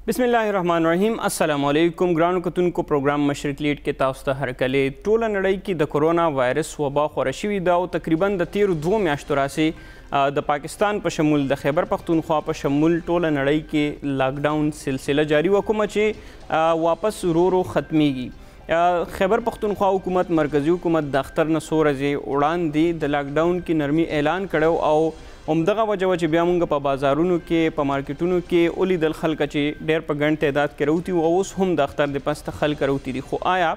بسم الله الرحمن الرحیم. السلام علیکم ګرانو کتونکو، پروګرام مشرق لیډ کې تاسو ته هرکلی. ټوله نړۍ کې د کرونا وایرس وبا خوره شوې ده او تقریبا د تیرو 2 میاشتو راهیسې د پاکستان په شمول، د خیبر پښتونخوا په شمول ټوله نړۍ کې لاک ډاون سلسله جاري وه، کومه چې واپس ورو ورو ختمیږي. خیبر پښتونخوا حکومت، مرکزي حکومت د اختر نه څو ورځې وړاندې د لاک ډاون کې نرمي اعلان کړی او همدغه وجه وه چې بیا موږ په بازارونو کې، په مارکیټونو کې ولیدل خلک چې ډېر په ګڼ تعداد کې راوتي وو او اوس هم د اختر د پسته خلک راوتي دي. خو آیا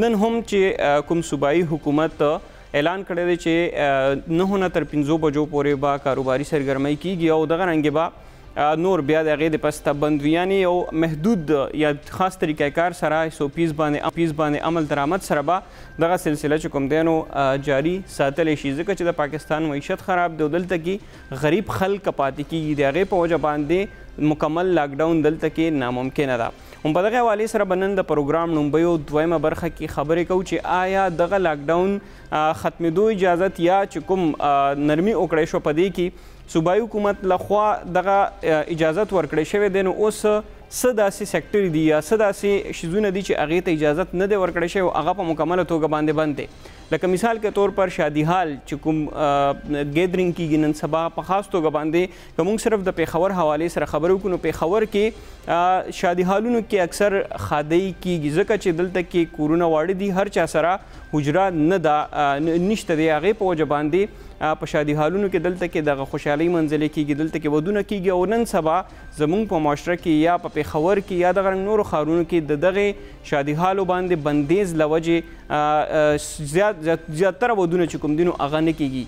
نن هم چې کوم صوبایي حکومت اعلان کړی دی چې 9 نه تر 5 بجو پورې به کاروباري سرګرمۍ کیږي او دغه رنګې به نور بیا د هغې د پسته بند وي، یعنې یو محدود یا خاص طریقه کار سره SOPs باندې عمل درآمد سره به دغه سلسله چې کوم دی نو جاري ساتلی شي، ځکه چې د پاکستان معیشت خراب دی او دلته کې غریب خلک پاتې کیږي. د هغې په وجه باندې مکمل لاک ډاون دلته کې ناممکنه ده. هم په دغه حوالې سره به نن د پروګرام لومبیو دویمه برخه کې خبرې کوو چې آیا دغه لاک ډاون ختمېدو اجازت یا چې کوم نرمي وکړی شو په دې کې صوبایي حکومت لخوا دغه اجازت ورکړی شوی دی، نو اوس څه داسې سیکټر دي یا څه داسې شیزونه دي چې هغې ته اجازت نه دی ورکړی شوی او هغه په مکمله توګه باندې بند دی. لکه مثال کے طور پر شادي هال چې کوم gathering کیږي نن سبا په خاص توګه باندې، که موږ صرف د پېښور حوالې سره خبرې وکړو نو پېښور کې شادي هالونو کې اکثر ښادۍ کیږي، ځکه چې دلته کې کورونه واړه دي، هر چا سره حجره نه ده نشته دی. هغې په وجه باندې په شادي هالونو کې دلته کې دغه خوشحالۍ منزلې کیږي، دلته کې ودونه کیږي. او نن سبا زموږ په معاشره کې یا په پېښور کې یا دغه رنګ نورو ښارونو کې د دغې شادي هالو باندې بندیز له وجې زیاتره ودونه چې کوم دي نو هغه نه کیږي.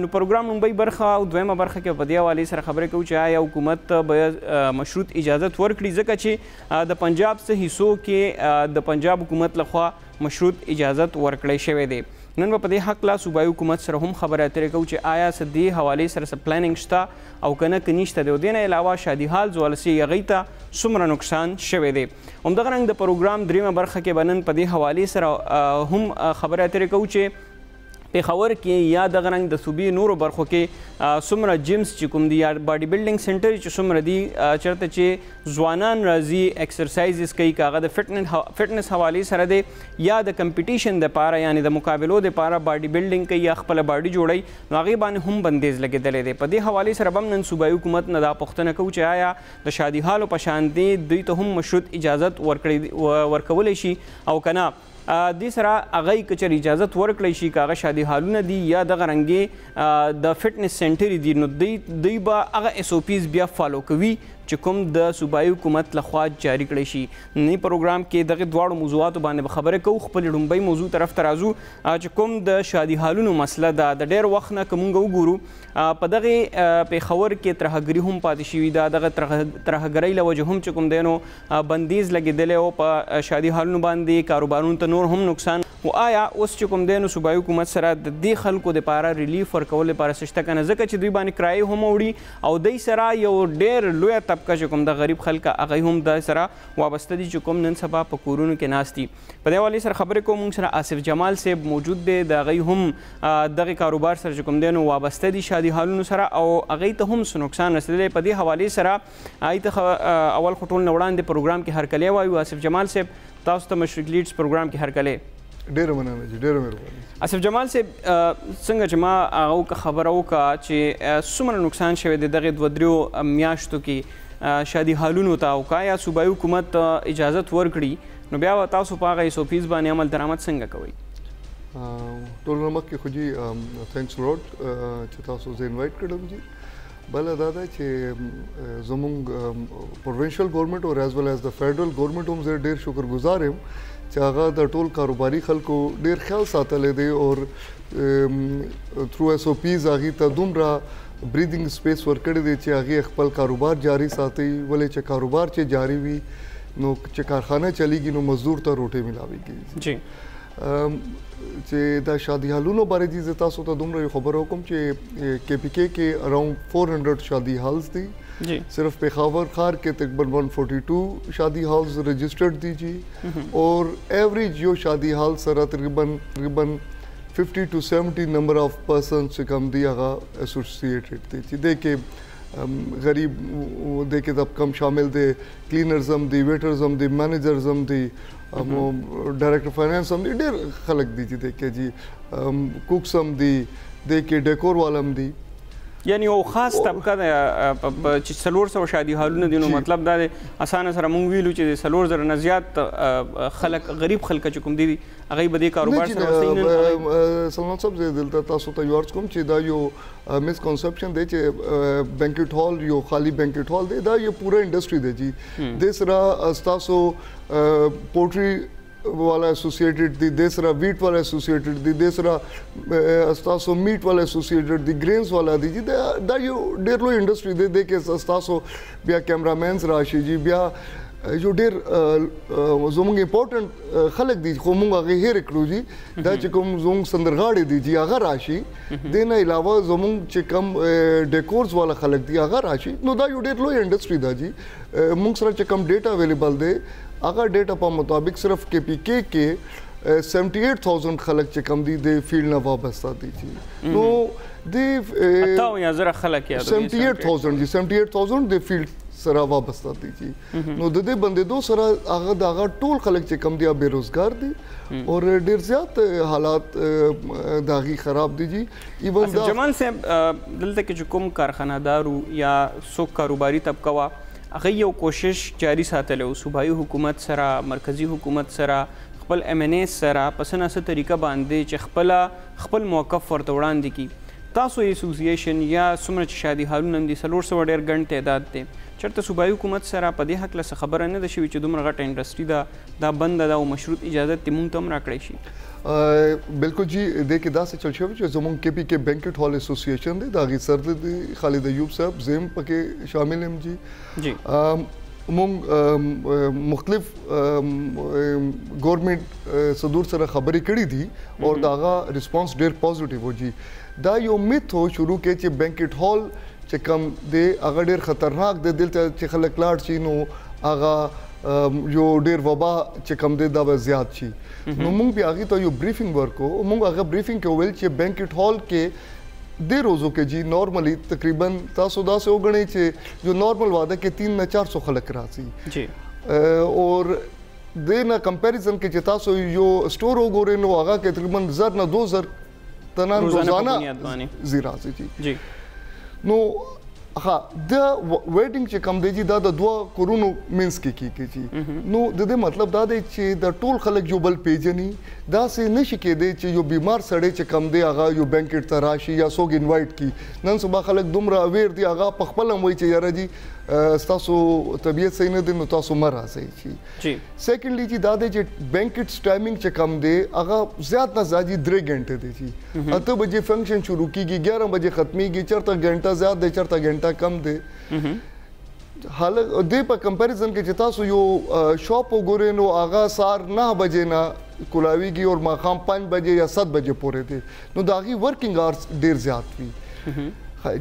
نو پروګرام لومړۍ برخه او دویمه برخه کې په دې حوالې سره خبرې کوو چې آیا حکومت به مشروط اجازت ورکړي، ځکه چې د پنجاب څه حصو کې د پنجاب حکومت لخوا مشروط اجازت ورکړی شوی دی. نن به په دې حقله صوبایي حکومت سره هم خبرې اترې کوو چې آیا څه دې حوالې سره څه planning شته او که نه، که نشته دی. او دې نه علاوه شادي هال زوالسي هغې ته څومره نقصان شوی دی. همدغه رنګ د پروګرام دریمه برخه کې به نن په دې حوالې سره هم خبرې اترې کوو چې پېښور کې یا دغه رنګ د صوبې نورو برخو کې څومره gyms چې کوم دي یا body building center چې څومره دي، چېرته چې ځوانان راځي exercises کوي، که هغه د fitness حوالې سره دی یا د competition دپاره، یعنې د مقابلو دپاره body building کوي یا خپله باډي جوړوي، نو هغې باندې هم بندیز لګېدلی دی. په دې حوالې سره به هم نن صوبایي حکومت نه دا پوښتنه کوو چې آیا د شادي هالو په شان دی دوی ته هم مشروط اجازت ورکولی شي او که نه. دې سره هغه که چېرې اجازت ورکړی شي، که هغه شادي هالونه دي یا دغه رنګې د fitness center دي، نو دوی به هغه SOPs بیا follow کوي چې کوم د صوبایي حکومت لخوا جاري کړی شي. نني پروګرام کې دغه دواړو موضوعاتو باندې به خبرې کوو. خپلې لومبۍ موضوع طرف ته راځو چې کوم د شادي هالونو مسله ده. د ډېر وخت نه که موږ وګورو په دغې پېښور کې ترهګري هم پاتې شوې ده. دغه ترهګرۍ له وجې هم چې کوم دی نو بندیز لګېدلی او په شادي هالونو باندې کاروبارونو ته نور هم نقصان. و آیا اوس چې کوم دی نو صوبایي حکومت سره د دې خلکو دپاره relief ورکولو لپاره څه شته که نه، ځکه چې دوی باندې کرایې هم اوړي او دوی سره یو ډېر لویه طبقه چې کوم د غریب خلک هغوی هم د سره وابسته دي چې کوم نن سبا په کورونو کې ناست دي. په دې حوالې سره خبرې کوم. موږ سره آصف جمال صاحب موجود دی، د هغوی هم دغې کاروبار سره چې کوم دی نو وابسته دي شادي هالونو سره او هغوی ته هم څه نقصان رسېدلی. په دې حوالې سره هغوی ته اول خو ټول نه وړاندې پروګرام کې هرکلی وایو. آصف جمال صاحب، تاسو ته مشرق لیډز پروګرام کې هرکلی. ډېره مننه جي، ډېره مهرباني. آصف جمال صاحب، څنګه چې ما هغه خبره وکړه چې څومره نقصان شوی دی دغې 2-3 میاشتو کې شادي هالونو ته، او که یا صوبایي حکومت اجازت ورکړي نو بیا به تاسو په هغه SOPs باندې عمل درآمد څنګه کوئ؟ ټول نه مخکې خو جي thanks a lot چې تاسو زه invite کړم جي. بله دا ده چې زمونږ provincial government او as well as د federal government هم زه ډېر شکرګزار یم چې هغه د ټول کاروباري خلکو ډېر خیال ساتلی دی او through SOPs هغې ته دومره breathing space ورکړی دی چې هغې خپل کاروبار جاري ساتي. ولې چې کاروبار چې جاري وي نو چې کارخانه چلیږي نو مزدور ته روټۍ میلاویږي. جي چې دا شادي هالونو باره دي زه تاسو ته دومره یو خبره وکړم چې KPK کې around 400 شادي halls دي. صرف پېښور ښار کې تقریبا 142 شادي halls registered دي جی. اور average یو شادي هال سره تقریبا 50 to 70 number of persons چې کوم دي هغه associated دي چې دې کې غریب دې کې طبقه هم شامل دی، کلینرز هم دي، ویټرز هم دي، منیجرز هم دي، ډایریکټر فاینانس هم دي، ډېر خلک دي چې دې کې جی کوکس هم دي، دې کې ډیکور والا هم دي. یعنی یو خاص طبقه ده چې 400 شادي هالونه دي. نو مطلب دا دی اسانه سره مونږ ویلو چې 4000 نه زیات خلک، غریب خلک چې کوم دي هغوی به دې کاروبار سره وصلي. سلمان صاحب، زه دلته تاسو ته یو عرض کوم چې دا یو مسکنسپشن دی چې بینکټ هال یو خالی بینکټ هال دی. دا یو پوره انډستری دی جی. دې سره ستاسو پولټري والا اسوسیټډ دي، دې سره ویټ والا اسوسیټډ دي، دې سره ستاسو میټ والا اسوسیټډ دي، ګرینز والا دي جی. دا یو ډېر لوی انډستری دی. دې کې ستاسو بیا کیمرامینز راشي جی، بیا یو ډېر زمونږ امپورټنټ خلک دي خو مونږ هغې هېر کړو جی. دا چې کوم زمونږ سندرغاړي دي جی هغه راشي، دې نه علاوه زمونږ چې کوم ډیکورز والا خلک دي هغه راشي. نو دا یو ډېر لوی انډستری ده جی. مونږ سره چې کوم ډیټا اویلیبل دی هغه ډیټا په مطابق صرف کې پی کې کې 78000 خلک چې کوم دي د فیلډ نه وابسته دي جی. نو د 98000 خلک یا 78000 جی، 78000 د فیلډ سره وابسته دي جی. نو د دې بندېدو سره هغه د هغه ټول خلک چې کوم دي بې روزګار دي اور ډېر زیات حالات د هغې خراب دي جی. ایون جمال صاحب، دلته کې چې کوم کارخانهدارو یا څوک کاروباري طبقه وه هغه یو کوشش جاری ساتلی و صوبایي حکومت سره، مرکزي حکومت سره، خپل ایم این ایس سره په څه نا څه طریقه باندې چې خپل موقف ورته وړاندې کړي. تاسو اسوسییشن یا څومره چې شادي هالونه دي 400 ډېر ګڼ تعداد دی، چېرته صوبایي حکومت سره په دې هکله څه خبره نه ده شوې چې دومره غټه انډسټري ده، دا بنده ده او مشروط اجازت دې مونږ ته هم راکړی شي؟ بالکل جی. دې کې داسې چل شوی چې زمونږ کې پی کې بینکټ هال اسوسییشن دی، د هغې صدر دی خالد ایوب صاحب، زه هم پکې شامل یم جی. مونږ مختلف ګورنمنټ صدور سره خبرې کړې دي او د هغه ریسپانس ډېر پازیټیو و جی. دا یو میت هو شروع کې چې بینکټ هال چې کوم دی هغه ډېر خطرناک دی، دلته چې خلک لاړ شي نو هغه یو ډېر وبا چې کوم دی دا به زیات شي. نو مونږ بیا هغې ته یو بریفینګ ورکو. مونږ هغه بریفینګ کې وویل چې بینکټ هال کې دې روزو کې جی نارملی تقریباً تاسو داسې وګڼئ چې یو نارمل واده کې 300 نه 400 خلک راځي اور دې نه کمپیریزن کې چې تاسو یو سټور وګورئ نو هغه کې تقریباً 1000 نه 2000 تنان روزانه ځي راځي جی. نو ها د ویډینګ چې کوم دی جی دا د دوه کورونو منځ کې کېږي جی. نو د دې مطلب دا دی چې د ټول خلک یو بل پیژني، داسې نه شي کېدی چې یو بیمار سړی چې کوم دی هغه یو بینکټ ته راشي یا څوک انوایټ کړي. نن سبا خلک دومره اویر دي هغه په خپله هم وایي چې یاره جی ستاسو طبیعت صحیح نه دی نو تاسو مه راځئ جی. سیکنډلی جی دا دی چې بینکټس ټایمینګ چې کوم دی هغه زیات نه زیات جی 3 ګنټې دی جی. 8 بجې فنکشن شروع کېږي، 11 بجې ختمېږي، چېرته ګنټه زیات دی چېرته ګنټه کم دی. حالت دې په کمپیریزن کې چې تاسو یو شاپ وګورئ نو هغه سهار 9 بجې نه کولاویږي او ماښام 5 بجې یا 7 بجې پورې دی. نو د هغې ورکینګ آورز ډېر زیات وي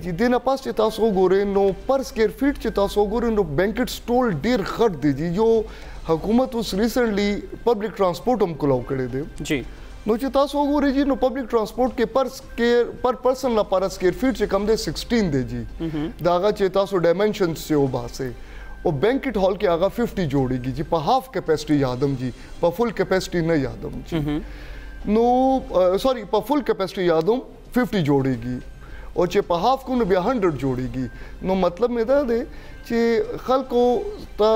جی. دې نه پس چې تاسو وګورئ نو پر سکویر فیټ چې تاسو وګورئ نو بینکټ سټول ډېر غټ دی جی. یو حکومت اوس ریسنټلی پبلک ټرانسپورټ هم کولاو کړی دی جی. نو چې تاسو وګورئ جی نو پبلک ټرانسپورټ کې پر پرسن لپاره سکویر فیټ چې کم دی 16 دی جی. د هغه چې تاسو ډایمنشنز چې وباسئ او بینکټ هال کې هغه 50 جوړېږي جی. په هاف کیپیسټي یادم جی، په فل کیپیسټي نه یادم جی. نو سوري په فل کیپیسټي یادم 50 جوړېږي او چې په هاف کو نو بیا 100 جوړېږي. نو مطلب مې دا دی چې خلکو ته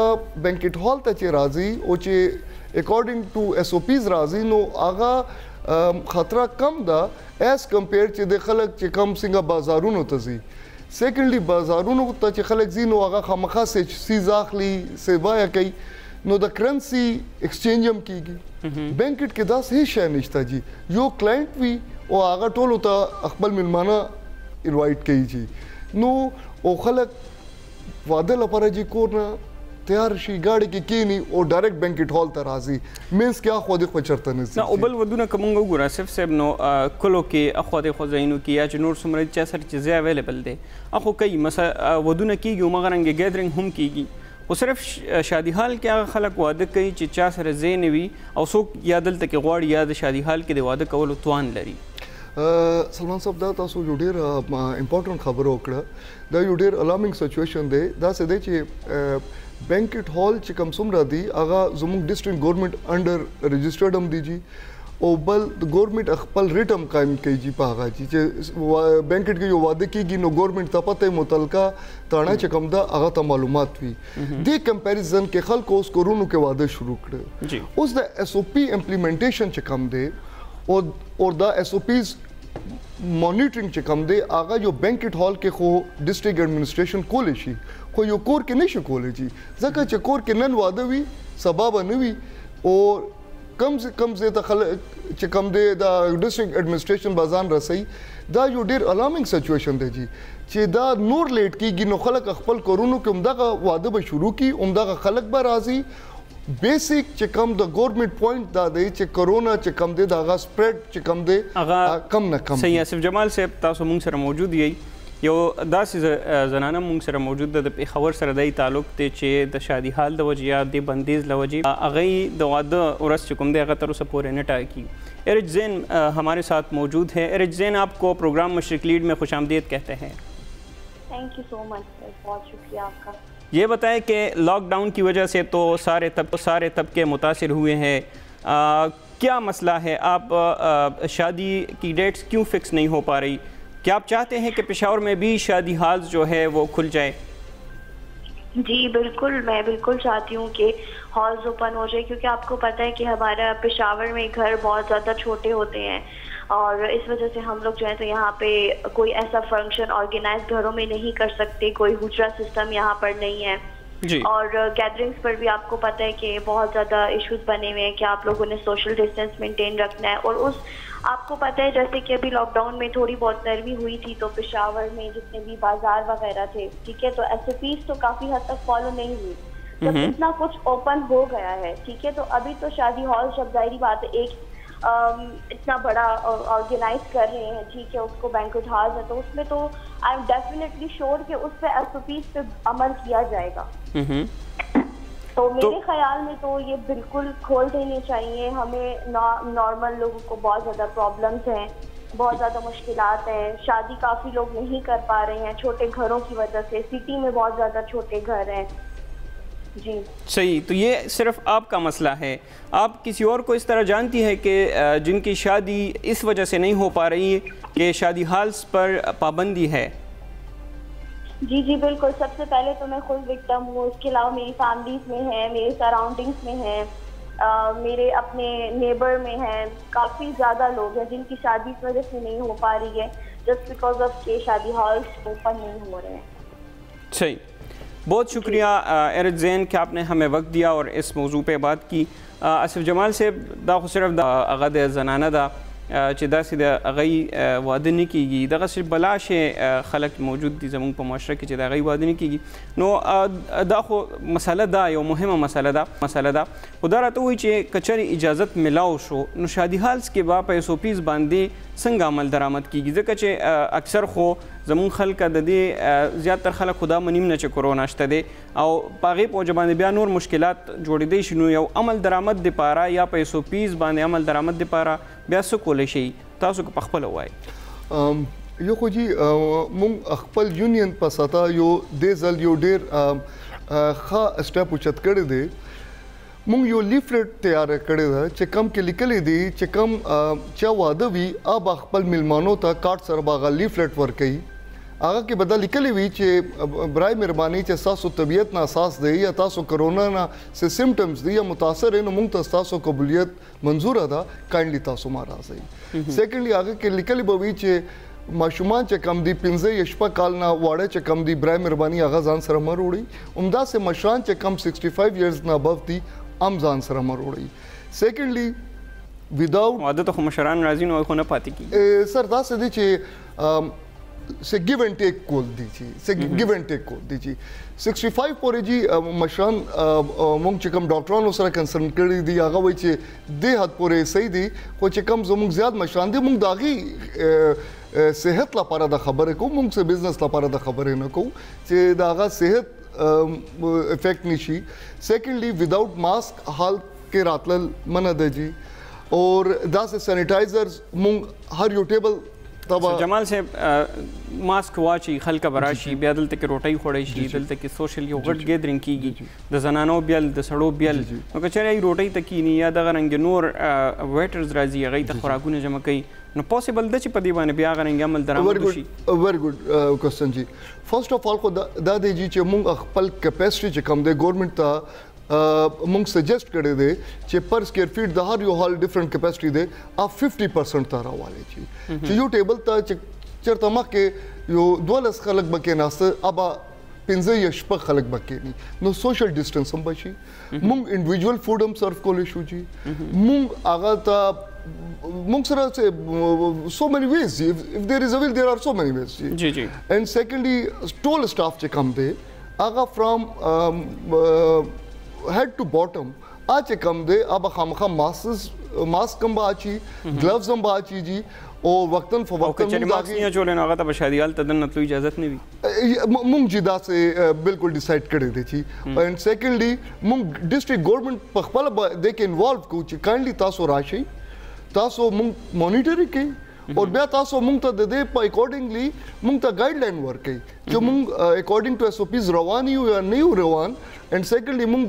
بینکټ هال ته چې راځي او چې اکارډینګ ټو ایس او پیز راځي نو هغه خطره کم ده ایز کمپیر چې د خلک چې کم څنګه بازارونو ته ځي. سیکنډلی بازارونو ته چې خلک ځي نو هغه خامخا څه څیز اخلي، څه بیه کوي، نو د کرنسي ایکسچینج هم کېږي. بینکټ کې داسې هېڅ شی نشته جی. یو کلاینټ وي او هغه ټولو ته خپل مېلمانه انوایټ کوي جی. نو او خلک واده لپاره جی کور نه تیار شي، ګاډي کې کینی او ډایرکټ بینکټ هال ته راځي، مینس کې اخوا دېخوا چېرته نه ځي. نه او بل ودونه که مونږ وګورو آصف صاحب نو کلو کې اخوا دېخوا ځایونو کې یا چې نور څومره چا سره چې ځای اویلیبل دی اخو کوي، مثلا ودونه کېږي او مغه رنګې ګیدرینګ هم کېږي، خو صرف شادي هال کې هغه خلک واده کوي چې چا سره ځای نه وي او څوک یا دلته کې غواړي یا د شادي هال کې د واده کولو توان لري. سلمان صاحب، دا تاسو یو ډیر امپورټنټ خبره وکړه. دا یو ډیر الارمینګ سچویشن دی. دا څه دی چې بینکټ هال چې کوم څومره دی، هغه زموږ ډیسټریکټ ګورنمنت انډر رجسټرډ هم دی جی، او بل د ګورنمنت خپل ریټ هم قایم کوي جی. په هغه چې بینکټ کې یو واده کیږي نو ګورنمنت ته پته، متعلقه تاڼه چې کوم ده هغه ته معلومات وي. دې کمپیریزن کې خلکو اوس کورونو کې واده شروع کړ. اوس د ایس او پی امپلیمنټیشن چې کوم دی او دا ایس او پیز مانیټرینګ چې کوم دی، هغه یو بینکټ هال کې خو ډیسټریکټ اډمنسټریشن کولی شي، خو یو کور کې نشي کولی جی، ځکه چې کور کې نن واده وي سبا به نه وي، او کم کم ځای ته خلک چې کوم دی د ډیسټریکټ اډمنسټریشن به ځان رسوي. دا یو ډیر الارمینګ سچویشن دی جی، چې دا نور لیټ کیږي نو خلک خپل کورونو کې همدغه واده به شروع کړي، همدغه خلک به راځي. بیسیک چې کوم د ګورنمنت پوینټ دا دی چې کرونا چې کوم دی، د هغه سپریډ چې کوم دی هغه کم نه کم. صحیح. آصف جمال صاحب، تاسو مونږ سره موجود یئ. یو داسې زنانه مونږ سره موجود ده، د پېښور سره دی تعلق دی، چې د شادي حال د وجې یا د بندیز له وجې هغې د واده ورځ چې کوم دی هغه تر اوسه پورې نه ټاکي. ارج زین ہمارے ساتھ موجود ہے. ارج زین، آپ کو پروگرام مشرق لیڈ میں خوش آمدید کہتے ہیں. Thank you so much sir, بہت شکریہ آپ کا. یہ بتائیں کہ لاک ڈاؤن کی وجہ سے تو سارے طبقے متاثر ہوئے ہیں، کیا مسئلہ ہے؟ آپ شادی کی ڈیٹس کیوں فکس نہیں ہو پا رہی؟ کیا آپ چاہتے ہیں کہ پشاور میں بھی شادی ہالز جو ہے وہ کھل جائے؟ جی بالکل، میں بالکل چاہتی ہوں کہ ہالز اوپن ہو جائے، کیونکہ آپ کو پتہ ہے کہ ہمارا پشاور میں گھر بہت زیادہ چھوٹے ہوتے ہیں، اور اس وجہ سے ہم لوگ جو ہے تو یہاں پہ کوئی ایسا فنکشن آرگنائز گھروں میں نہیں کر سکتے، کوئی حجرہ سسٹم یہاں پر نہیں ہے، اور گیدرنگس پر بھی آپ کو پتہ ہے کہ بہت زیادہ ایشوز بنے ہوئے ہیں کہ آپ لوگوں نے social distance maintain رکھنا ہے. اور اس آپ کو پتہ ہے جیسے کہ ابھی لاک ڈاؤن میں تھوڑی بہت نرمی ہوئی تھی تو پشاور میں جتنے بھی بازار وغیرہ تھے، ٹھیک ہے، تو S O Ps تو کافی حد تک فالو نہیں ہوئی. جب اتنا کچھ اوپن ہو گیا ہے، ٹھیک ہے، تو ابھی تو شادی ہال جب ظاہری بات ہے ایک اتنا بڑا آرگنائز کر رہے ہیں، ٹھیک ہے، اس کو بینکوٹ ہال ہے، تو اس میں تو I am definitely sure کہ اس پہ S O Ps پہ عمل کیا جائے گا. تو میرے خیال میں تو یہ بالکل کھول دینے چاہیے ہمیں. نارمل لوگوں کو بہت زیادہ پرابلمس ہیں، بہت زیادہ مشکلات ہیں، شادی کافی لوگ نہیں کر پا رہے ہیں چھوٹے گھروں کی وجہ سے، سٹی میں بہت زیادہ چھوٹے گھر ہیں. جی صحیح. تو یہ صرف آپ کا مسئلہ ہے، آپ کسی اور کو اس طرح جانتی ہے کہ جن کی شادی اس وجہ سے نہیں ہو پا رہی کہ شادی ہالز پر پابندی ہے؟ جی جی بالکل، سب سے پہلے تو میں خود وکٹم ہوں، اس کے علاوہ میری فیملیز میں ہیں، میرے سراؤنڈنگز میں ہیں، میرے اپنے نیبر میں ہیں، کافی زیادہ لوگ ہیں جن کی شادی اس وجہ سے نہیں ہو پا رہی ہے just because of کہ شادی ہالز اوپن نہیں ہو رہے ہیں. صحیح، بہت شکریہ ارج زین کہ آپ نے ہمیں وقت دیا اور اس موضوع پہ بات کی. آصف جمال صاحب، دا خو صرف د هغه د زنانه ده چې داسې د هغوی واده نه کیږي، دغسې بلا شی خلک موجود دي زموږ په معاشره کې چې د هغوی واده نه کیږي. نو دا خو مسله ده، یو مهمه مسله ده، خو دا راته ووایي چې که چېرې اجازت ملاو شو نو شادي هالز کې به په ایس او پیز باندې څنګه عمل درآمد کیږي؟ ځکه چې اکثر خو زموږ خلک د دې زیاتر خلک خو دا منیم نه چې کرونا شته دی، او په هغې په وجه باندې بیا نور مشکلات جوړېدی شي. نو یو عمل درآمد دپاره یا په ایس او پیز باندې عمل درآمد دپاره بیا څه کولی شئ تاسو که پخپله ووایئ؟ یو خو جی موږ خپل یونین په سطح یو دې ځل یو ډېر ښه سټپ اوچت کړی دی. موږ یو لیفلټ تیار کړی ده چې کم کې لیکلی دی چې کم چا واده وي هغه به خپل میلمانو ته کارت سره به هغه لیفلټ ورکوي. هغه کې به دا لیکلی وي چې برای مهرباني چې ستاسو طبیعت ناساس دی یا تاسو کرونا نه څه سیمټمز دی یا متاثر یې، نو موږ ته ستاسو قبولیت منظوره ده، کایندلی تاسو ما راځئ. سیکنډلی هغه کې لیکلی به وي چې ماشومان چې کم دي 5 یا 6 کال نه واړه چې کم دي، برای مهرباني هغه ځان سره مه روړئ. همداسې مشران چې کم 65 ایئرز نه ابو دي هم ځان سره مه روړئ. سیکنډلی ویداوټ واده ته خو مشران راځي نو خو نه پاتې کېږي. سر داسې دی چې څه ګیو اینډ ټیک کول دي چې څه ګیو اینډ ټیک کول دي چې 65 پورې جی مشران موږ چې کوم ډاکټرانو سره کنسرن کړي دي هغه وایي چې دې حد پورې صحیح دي، خو چې کوم زموږ زیات مشران دي موږ د هغې صحت لپاره د خبرې کوو، موږ څه بزنس لپاره د خبرې نه کوو چې د هغه صحت افیکټ نشي. سیکنډلی ویداوټ ماسک حال کې راتلل منع ده جی. اور داسې سینیټایزرز مونږ هر یو ټیبل ته. جمال صاحب، ماسک واچي، خلک به راشي، بیا دلته کې روټۍ خوړی شي، دلته کې social یو غټ gathering کیږي، د زنانو بیل، د سړو بیل، نو که چېرې روټۍ ته کینی یا دغه رنګ نور waiters راځي، هغوی ته خوراکونه جمع کوي، نو possible ده چې په دې باندې بیا هغه رنګ عمل درآمد وشي؟ Very good question G. First of all خو دا دی جی چې مونږ خپل capacity چې کوم دی، ګورنمنټ ته مونږ suggest کړی دی چې per square feet د هر یو hall different capacity دی، ا 50% ته راوالي چې یو table ته چې چېرته مخکې یو 12 خلک به کېناسته، ابا 5 یا 6 خلک به کېني، نو social distance هم به شي. مونږ individual food هم serve کولی شو جی. مونږ هغه ته مونږ سره so many ways، if there is a will there are so many ways. G G and secondly ټول staff چې کوم دی، هغه from head to bottom آ چې کوم دی، اب خامخا ماسک هم به اچي، gloves هم به اچي جی، او وقتاً فوقتاً. او که چېرې ماسک نه اچولی نو هغه ته به شادي هال ته دننه تلو اجازت نه وي؟ مونږ چې داسې بالکل decide کړی دی چې and secondly مونږ district government په خپله دې کې involve کوو چې kindly تاسو راشئ، تاسو مونږ monitor کړئ او بیا تاسو مونږ ته د دې په accordingly مونږ ته guideline ورکړئ چې مونږ according to SOPs روان یو یا نه یو روان. And secondly مونږ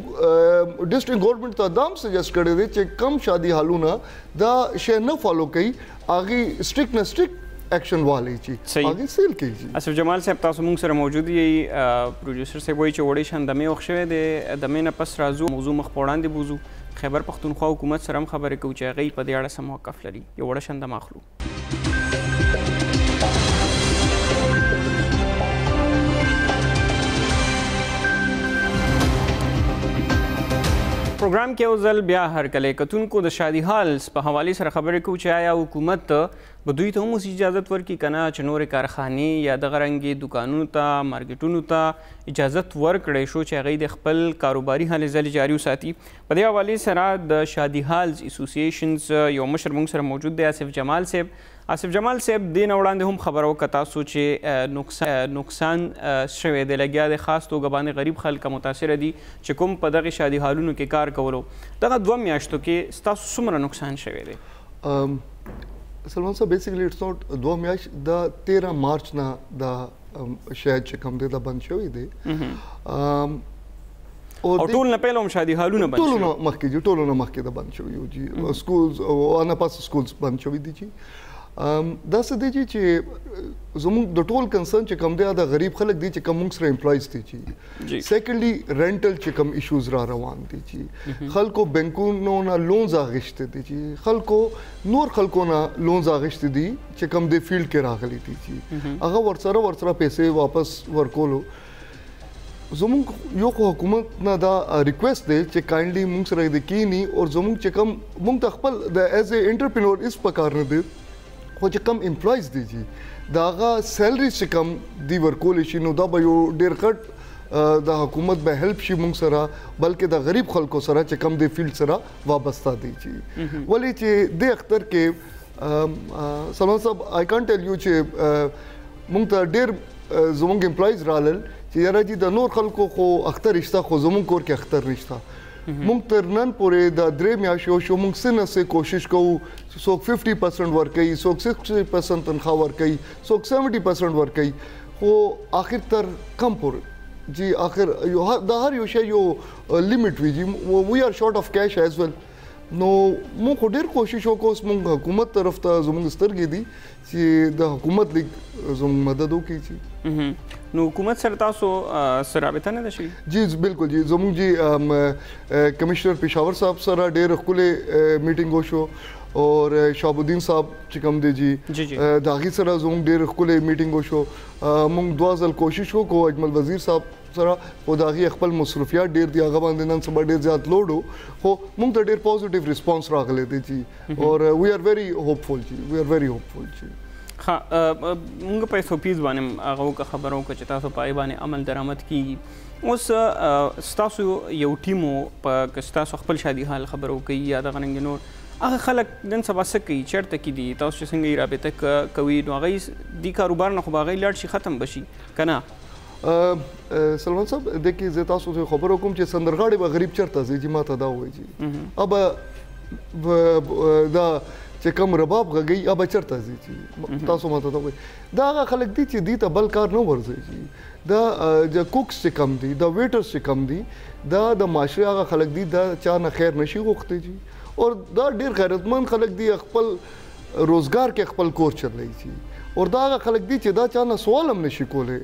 district government ته دا هم suggest کړی دی چې کم شادي هالونه دا شی نه follow کوي، هغې strict نه strict action والي چې هغې seal کوي جی. اصف جمال صاحب، تاسو مونږ سره موجود یئ. producer صاحب وایي چې وړې شان دمې وخت شوی دی، دمې نه پس راځو، موضوع مخ په وړاندې بوځو، خیبر پښتونخوا حکومت سره هم خبرې کوو چې هغوی په دې اړه څه موقف لري. یو وړه شان دمه اخلو. پروګرام کې یو ځل بیا هرکلی کتونکو. د شادي halls په حوالې سره خبرې کوو چې آیا حکومت به دوی ته هم اوس اجازت ورکړي که نه چې نورې کارخانې یا دغه رنګې دوکانونو ته، مارکیټونو ته اجازت ورکړی شو چې هغوی د خپل کاروباري هلې ځلې جاري وساتي. په دې حوالې سره د شادي halls associations یو مشر موږ سره موجود دی، آصف جمال صاحب. آصف جمال صاحب، دې نه وړاندې هم خبره وکړه تاسو چې نقصان شوی دی، لګیا دی، خاص توګه باندې غریب خلک متاثره دي چې کوم په دغې شادي هالونو کې کار کولو. دغه 2 میاشتو کې ستاسو څومره نقصان شوی دی؟ سلمان صاحب، basically it's not 2 میاشت، دا 13 مارچ نه دا شی چې کوم دی دا بند شوی دی. او ټول نه پهله هم شادي هالونه بند شوي؟ ټولو نه مخکې جي، ټولو نه مخکې دا بند شوي وو جي. schools او نه پس schools بند شوي دي جي. دا څه دی چې زموږ د ټول concern چې کوم دی دا غریب خلک دي چې کوم موږ سره employees دي چې secondly rental چې کوم issues را روان دي چې خلکو بینکونو نه loans اخیستي دي چې خلکو نور خلکو نه loans اخیستي دي چې کوم دې field کې راغلي دي چې هغه ورسره پیسې واپس ورکولو. زموږ یو خو حکومت نه دا request دی چې kindly موږ سره دې کینی او زموږ چې کوم موږ ته خپل د as a entrepreneur هېڅ پکار نه دی، خو چې کم employees دي جی د هغه salary چې کم دی ورکولی شي، نو دا به یو ډېر غټ د حکومت به help شي موږ سره، بلکې د غریب خلکو سره چې کم دې field سره وابسته دي جی. ولې چې دې اختر کې سلمان صاحب، آی کانټ ټیل یو چې موږ ته ډېر زموږ employees رالل چې یاره جی د نور خلکو خو اختر شته خو زموږ کور کې اختر نشته. مونږ تر نن پورې دا 3 میاشتې وشو، مونږ څه نه څه کوشش کوو، څوک 50% ورکوي، څوک 60% تنخوا ورکوي، څوک 70% ورکوي، خو آخر تر کم پورې جی، آخر یو د هر یو شی یو limit وي جی. We are short of cash as well. نو مونږ خو ډېر کوشش وکړو، اوس مونږ حکومت طرف ته زموږ سترګې دي چې د حکومت لږ زموږ مدد وکړي چې. نو حکومت سره تاسو سره رابطه نه ده شوې؟ جی بالکل جی، زموږ جی کمشنر پېښور صاحب سره ډېر ښکلې meeting وشو، او شهاب الدین صاحب چې کوم دی جی د هغې سره زموږ ډېر ښکلې meeting وشو. مونږ 2 ځل کوشش وکړو اجمل وزیر صاحب سره، خو د هغې خپل مصروفیات ډېر دي، هغه باندې نن سبا ډېر زیات load و، خو مونږ ته ډېر positive response راغلی دی جی، اور we are very hopeful G, we are very hopeful جی. ښه، مونږ په SOPs باندې هغه وکړه، خبره وکړه چې تاسو په هغې باندې عمل درآمد کېږي. اوس ستاسو یو team و، په که ستاسو خپل شادي هال خبره وکوي یا دغه رنګ نور هغه خلک نن سبا څه کوي، چېرته کې دي، تاسو چې څنګه یې رابطه کوي، نو هغوی دې کاروبار نه خو به هغوی لاړ شي، ختم به شي که نه؟ سلمان صاحب، دې کې زه تاسو ته خبره کوم چې سندرغاړي به غریب چېرته ځي جی، ما ته دا ووایي جی. ابه دا چې کوم رباب غږوي هغه به چېرته ځي چې تاسو ماته دا وایي؟ دا هغه خلک دي چې دوی ته بل کار نه ورځي چې دا د cooks چې کم دي، دا waiters چې کم دي، دا د معاشرې هغه خلک دي دا چا نه خیر نشي غوښتی جي، او دا ډېر غیرتمند خلک دي، خپل روزګار کې خپل کور چلوي جي، او دا هغه خلک دي چې دا چا نه سوال هم نشي کولی.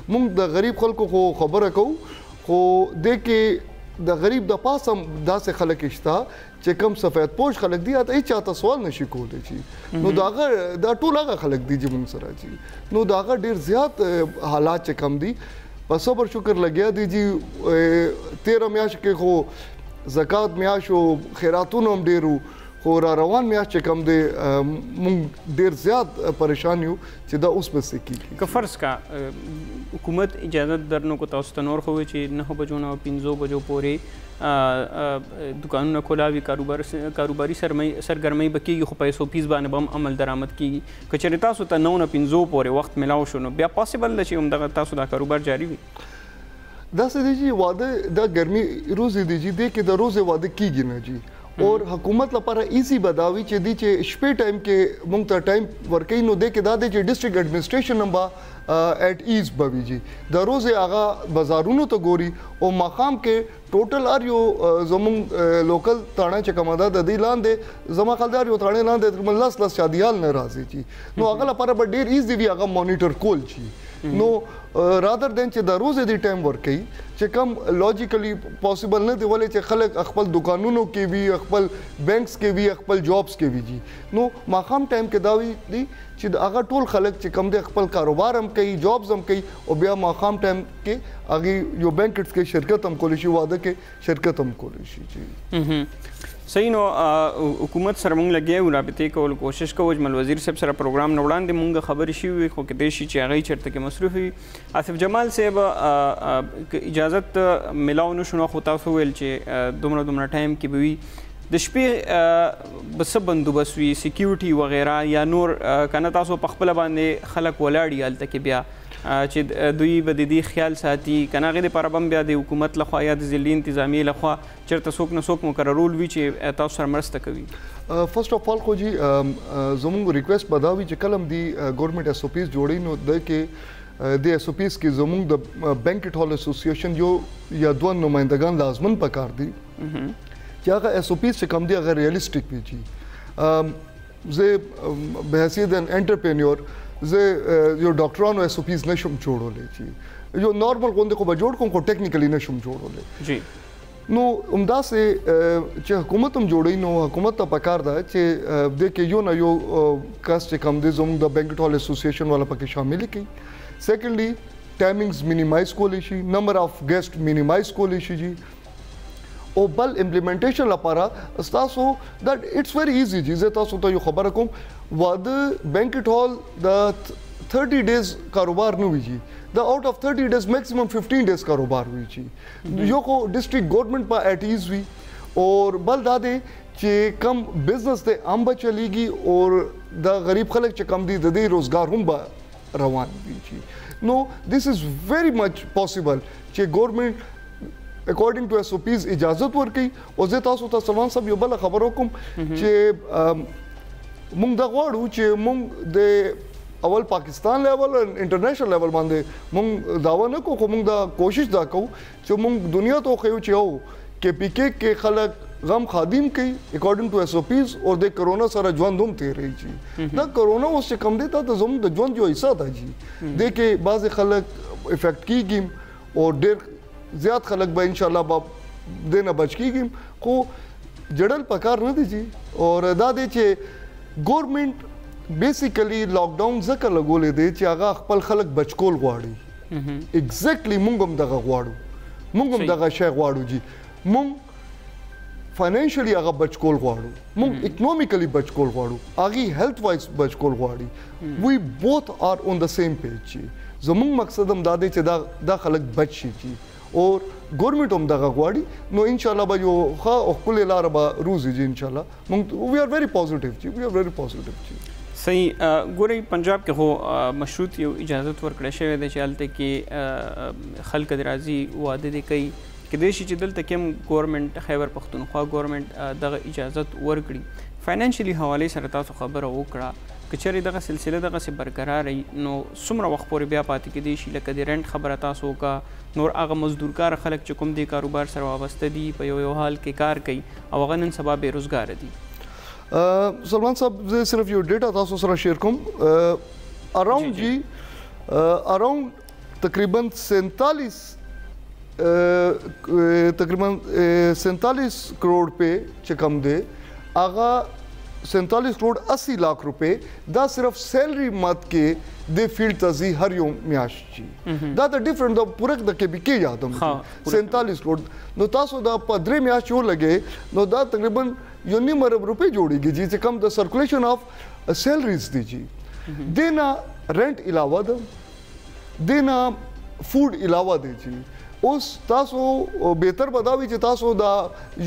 موږ د غریب خلکو خو خبره کوو، خو دې کې د غریب د پاسه هم داسې خلک شته چې کم سفید پوش خلک دي، هیڅ چاته سوال نشي کولی چې نو د هغه دا ټول هغه خلک دي چې موږ سره چې نو د هغه ډېر زیات حالات چې کم دي په صبر شکر لګیا دي جي. 13 میاشت کې خو زکات میاشت او خیراتونه هم ډېر وو، خو را روان میاشت چې کم دی موږ ډېر زیات پریشان یو چې دا اوس به څه کېږي. که فرض کا حکومت اجازت درنو کو تاسو ته نور خو چې 9 بجو نه 5 بجو پورې دکانونه کولاوي، کاروباري سرګرمۍ به کېږي، خو په SOPs باندې به هم عمل درآمد کېږي. که چېرې تاسو ته 9 نه 5 پورې وخت ملاو شو نو بیا possible ده چې همدغه تاسو دا کاروبار جاري وي؟ داسې دی چې واده دا ګرمي روزې دی چې دې کې د روزې واده کېږي نه جي، اور حکومت لپاره easy به دا وي چې دی چې شپې time کې موږ ته time ورکوي، نو دې کې دا دی چې district administration هم به at ease به وي جي. د روزې هغه بازارونو ته ګوري او ماښام کې total هر یو زموږ local تاڼه چې کومه ده د دې لاندې زما خیال دی هر یو تاڼې لاندې تقریباً 10 شادي هال نه راځي جي، نو هغه لپاره به ډېر easy وي هغه monitor کول جي. نو rather than چې د روزې دی time ورکوي چې کم logically possible نه دی، ولې چې خلک خپل دکانونو کې وي، خپل banks کې وي، خپل jobs کې وي جي. نو ماښام time کې دا وي دی چې هغه ټول خلک چې کم دی خپل کاروبار هم کوي، jobs هم کوي، او بیا ماښام time کې هغې یو banquets کې شرکت هم کولی شي، واده کې شرکت هم کولی شي جي. صحیح. نو حکومت سره مونږ لګیا یو، رابطې کولو کوشش کوو. اجمل وزیر صاحب سره پروګرام نه وړاندې مونږ خبرې شوي وي، خو کېدای شي چې هغوی چېرته کې مصروف وي. آصف جمال صاحب که اجازت ملاو نه شو نو خو تاسو وویل چې دومره دومره time کې به وي، د شپې به څه بندوبست وي، security وغیره یا نور، که نه تاسو په خپله باندې خلک ولاړ یي هلته کې بیا چې دوی به د دې خیال ساتي، که نه هغې دپاره به هم بیا د حکومت لخوا یا د ضلعي انتظامیې لخوا چېرته څوک نه څوک مقررول وي چې تاسو سره مرسته کوي؟ First of all خو جي زموږ request به دا وي چې کله هم دي government SOPs جوړوي نو دی کې د SOPs کې زموږ د banquet hall association یو یا دوه نمایندګان لازماً پکار دي چې هغه SOPs چې کوم دي هغه realistic وي جي. زه به حیثیت entrepreneur زه یو ډاکټرانو SOPs نشم جوړولی جي، یو normal غوندې خو به جوړ کړم خو technically نشم جوړولی جي. نو همداسې چې حکومت هم جوړوي نو حکومت ته پکار ده چې دې کې یو نه یو کس چې کوم دی زموږ د banquet hall association والا پکې شامل کړي. Secondly timings minimize کولی شي، number of guest minimize کولی شي جي، او بل implementation لپاره ستاسو دا it's very easy جي. زه تاسو ته یو خبره کوم، واده banquet hall د 30 days کاروبار نه وي جي، د out of 30 days maximum 15 days کاروبار وي جي. یو خو district government په at ease وي، او بل دا دی چې کم business دی هم به چلیږي، او د غریب خلک چې کم دي د دې روزګار هم به روان وي جي. نو this is very much possible چې government according to SOPs اجازت ورکوي. او زه تاسو ته سلمان صاحب یو بله خبره وکړم چې موږ دا غواړو چې موږ د اول پاکستان level او international level باندې موږ دعوه نه کوو، خو موږ دا کوشش دا کوو چې موږ دنیا ته وښیو چې هو KPK کې خلک غم ښادي هم کوي according to SOPs، او د کرونا سره ژوند هم تېروي جي. دا کرونا اوس چې کوم دی دا د زموږ د ژوند یو حصه ده جي. دې کې بعضې خلک effect کېږي او ډېر زیات خلک به انشاءالله به دې نه بچ کېږي، خو جړل پکار نه دی جي. اور دا دی چې government basically lockdown ځکه لګولی دی چې هغه خپل خلک بچ کول غواړي. Exactly موږ هم دغه غواړو، موږ هم دغه شی غواړو جي. موږ financially هغه بچ کول غواړو، موږ economically بچ کول غواړو، هغې health wise بچ کول غواړي. We both are on the same page جي. زموږ مقصد هم دا دی چې دا خلک بچ شي جي، او government هم دغه غواړي. نو انشاءالله به یو ښه او ښکلې لاره به روزي جي انشاءالله. موږ we are very positive جي، we are very positive جي. صحیح. ګورئ پنجاب کې خو مشروط یو اجازت ورکړی شوی دی چې هلته کې خلک دې راځي واده دې کوي، کېدای شي چې دلته کې هم ګورنمنټ، خیبر پښتونخوا ګورنمنټ دغه اجازت ورکړي. financially حوالې سره تاسو خبره وکړه، که چېرې دغه سلسله دغسې برقراره وي نو څومره وخت پورې بیا پاتې کېدای شي؟ لکه د rent خبره تاسو وکړه، نور هغه مزدورکاره خلک چې کوم دې کاروبار سره وابسته دي، په یو یو حال کې کار کوي او هغه نن سبا بې روزګاره دي. سلمان صاحب، زه صرف یو data تاسو سره share کوم. around جی around تقریبا 47 تقریبا 47 کروڑ روپے چې کم دی، هغه 47 کروڑ 80 لاکھ روپے دا صرف salary مد کې د field ته ځي هر یو میاشت جی. دا د different د پوره د کې بي کې یادم 47 کروڑ. نو تاسو دا په 3 میاشتې ولګي نو دا تقریبا 1.5 ارب روپے جوړیږي جی، چې کم د circulation of salaries دی جی. دینا rent علاوه ده، دینا food علاوه دی جی. اوس تاسو بهتر به دا وي چې تاسو دا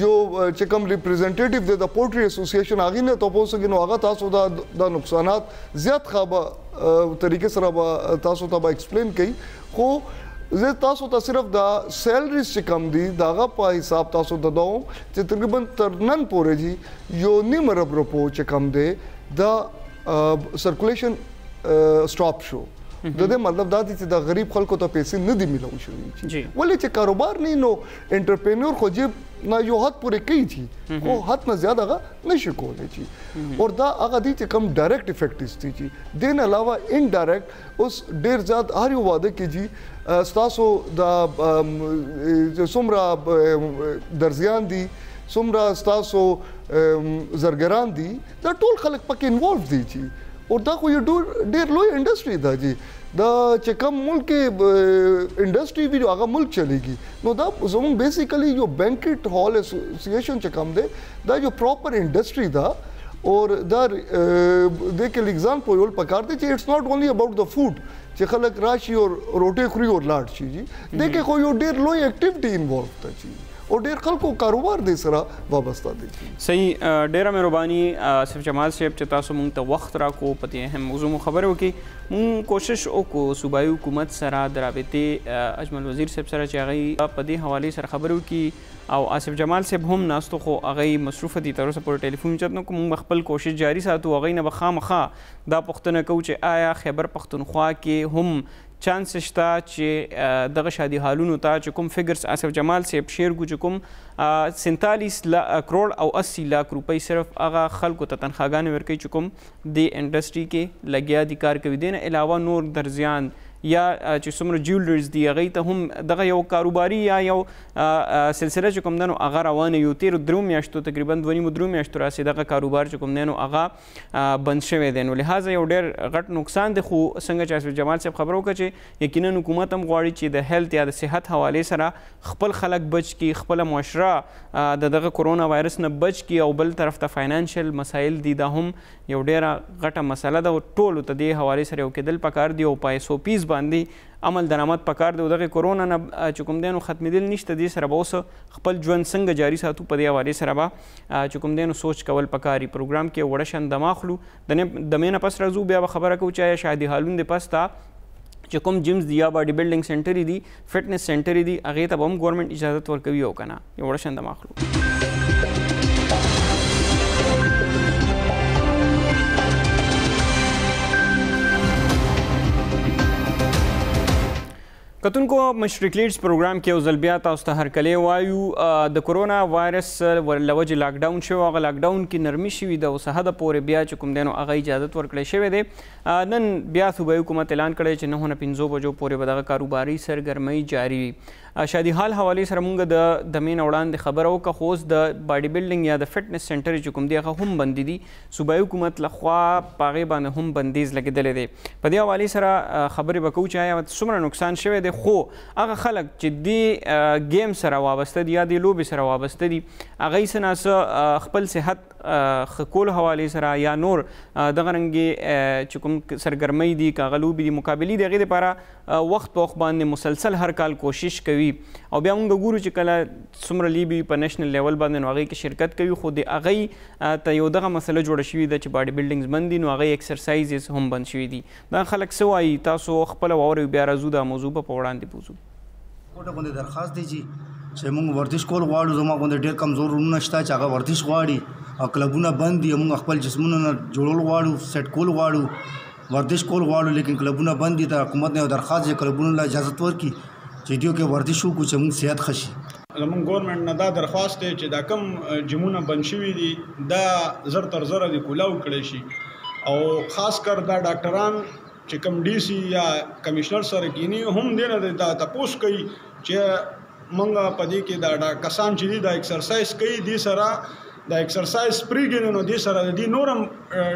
یو چې کوم representative دی د poultry association هغې نه تپوس وکړئ، نو هغه تاسو دا نقصانات زیات ښه به طریقې سره به تاسو ته به explain کوي. خو زه تاسو ته صرف دا salaries چې کم دي د هغه په حساب تاسو ته دا وم چې تقریبا تر نن پورې جی 1.5 ارب روپو چې کم دی دا circulation stop شو. د دې مطلب دا دی چې د غریب خلکو ته پیسې نه دي میلاو شوي، ولې چې کاروبار نه، نو entrepreneur خو جیب نه یو حد پورې کوي چې خو حد نه زیات هغه نشي کولی چې. اور دا هغه دی چې کم direct effect دي چې. دې نه علاوه indirect اوس ډېر زیات هر یو واده کې جی ستاسو د څومره درزیان دي، څومره ستاسو زرګران دي، دا ټول خلک پکې involve دي چې. اور دا خو یو ډېر لوی industry ده جی. دا چې کوم ملک کې industry وي هغه ملک چلېږي. نو دا زموږ basically یو banquet hall association چې کوم دی دا یو proper industry ده. اور دا دې کې لږ ځان پوهول پکار دی چې it's not only about the food چې خلک راشي او روټۍ خوري او لاړ شي جی. دې کې خو یو ډېر لوی activity involve ده جی، او ډېر خلکو کاروبار دې سره وابسته دی. صحیح، ډېره مهرباني آصف جمال صاحب چې تاسو مونږ ته وخت راکو، په دې اهم موضوع مو خبرې وکړي. مونږ کوشش وکړو صوبایي حکومت سره د رابطې اجمل وزیر صاحب سره چې هغوی په دې حوالې سره خبرې وکړي، او آصف جمال صاحب هم ناستو خو هغوی مصروفه دي، تر اوسه پورې ټلیفون چت نه کوو. مونږ به خپل کوشش جاري ساتو، هغوی نه به خامخا دا پوښتنه کوو چې آیا خیبر پښتونخوا کې هم چانس شته چې دغه شادي هالونو ته چې کوم figures آصف جمال صاحب share کو چې کوم 47 کروڑ او 80 لاک روپۍ صرف هغه خلکو ته تنخواګانې ورکوي چې کوم دې industry کې لګیا دي کار کوي. دې نه علاوه نور درزیان یا چې څومره jewellers دي هغوی ته هم دغه یو کاروباري یا یو سلسله چې کوم ده نو هغه روانه یو تېرو 3 میاشتو تقریبا 2.5 3 میاشتو راهسې دغه کاروبار چې کوم دی نو هغه بند شوی دی. نو لهذا یو ډېر غټ نقصان دی. خو څنګه چې آصف جمال صاحب خبره وکړه چې یقینا حکومت هم غواړي چې د health یا د صحت حوالې سره خپل خلک بچ کړي، خپله معاشره د دغه کرونا وایرس نه بچ کړي، او بل طرف ته financial مسایل دي دا هم یو ډېره غټه مسله ده او ټولو ته دې حوالې سره یو کېدل پکار دي او په SOPs باندې عمل درآمد پکار دی. او دغه کرونا نه چې کوم دی نو ختمېدل نشته، دې سره به اوس خپل ژوند څنګه جاري ساتو په دې حوالې سره به چې کوم دی نو سوچ کول پکار دي. پروګرام کې وړه شان دمه اخلو، د دمې نه پس راځو، بیا به خبره کوو چې آیا شادي هالون دې پس ته چې کوم gyms دي یا body building center دي، fitness center دي، هغې ته به هم ګورنمنټ اجازت ورکوي او که نه. یو وړه شان دمه اخلو. کتونکو مشرق لیډز پروګرام کې یو ځل بیا تاسو ته هرکلی وایو. د کرونا وایرس له وجې لاک ډاون شوی، هغه لاک ډاون کې نرمي شوې ده اوس حده پورې بیا چې کوم دی نو هغه اجازت ورکړی شوی دی. نن بیا صوبایي حکومت اعلان کړی چې 9 نه 5 بجو پورې به دغه کاروباري سرګرمۍ جاري وي. شادي هال حوالې سره مونږ د دمې نه وړاندې خبره وکړه، خو اوس د body building یا د fitness center چې کوم دی هغه هم بندي دي. صوبایي حکومت لخوا په هغې باندې هم بندیز لګېدلی دی. په دې حوالې سره خبرې به کوو چې آیا څومره نقصان شوی دی. خو هغه خلک چې دې game سره وابسته دي یا دې لوبې سره وابسته دي هغوی څه ناڅه خپل صحت ښه کولو حوالې سره یا نور دغه رنګې چې کوم سرګرمۍ دي که هغه لوبې دي مقابلې دي هغې دپاره وخت په وخت باندې مسلسل هر کال کوشش کوي. او بیا موږ ګورو چې کله څومره لوبې په national level باندې نو هغې کې شرکت کوي، خو د هغوی ته یو دغه مسله جوړه شوې ده چې body buildings بند دي نو هغوی exercises هم بند شوي دي. دا خلک څه وایي تاسو خپله واورئ، بیا راځو دا موضوع به په وړاندې بوځو. کوټه غوندې درخواست دی جی چې موږ ورزش کول غواړو. زما غوندې ډېر کمزور وروڼه شته چې هغه ورزش غواړي او کلبونه بند دي. موږ خپل جسمونه جوړول غواړو، سیټ کول غواړو، ورزش کول غواړو، لیکن کلبونه بند دي. د حکومت نه یو درخواست چې کلبونو له اجازه ورکړي چې دیو کې ورزش وکړو چې موږ صحت ښه شي. زمونږ ګورنمنټ نه دا درخواست دی چې دا کم جیمونه بند شوي دي دا زر تر زره دې کولاو کړی شي، او خاص کر دا ډاکټران چې کوم ډي سي یا کمشنر سره کینی هم دې نه دا تپوس کوي چې مونږ په دې کې دا کسان چې دي دا ایکسرسایز کوي، دې سره دا ایکسرسایز پرېږدي نو دې سره د دې نور هم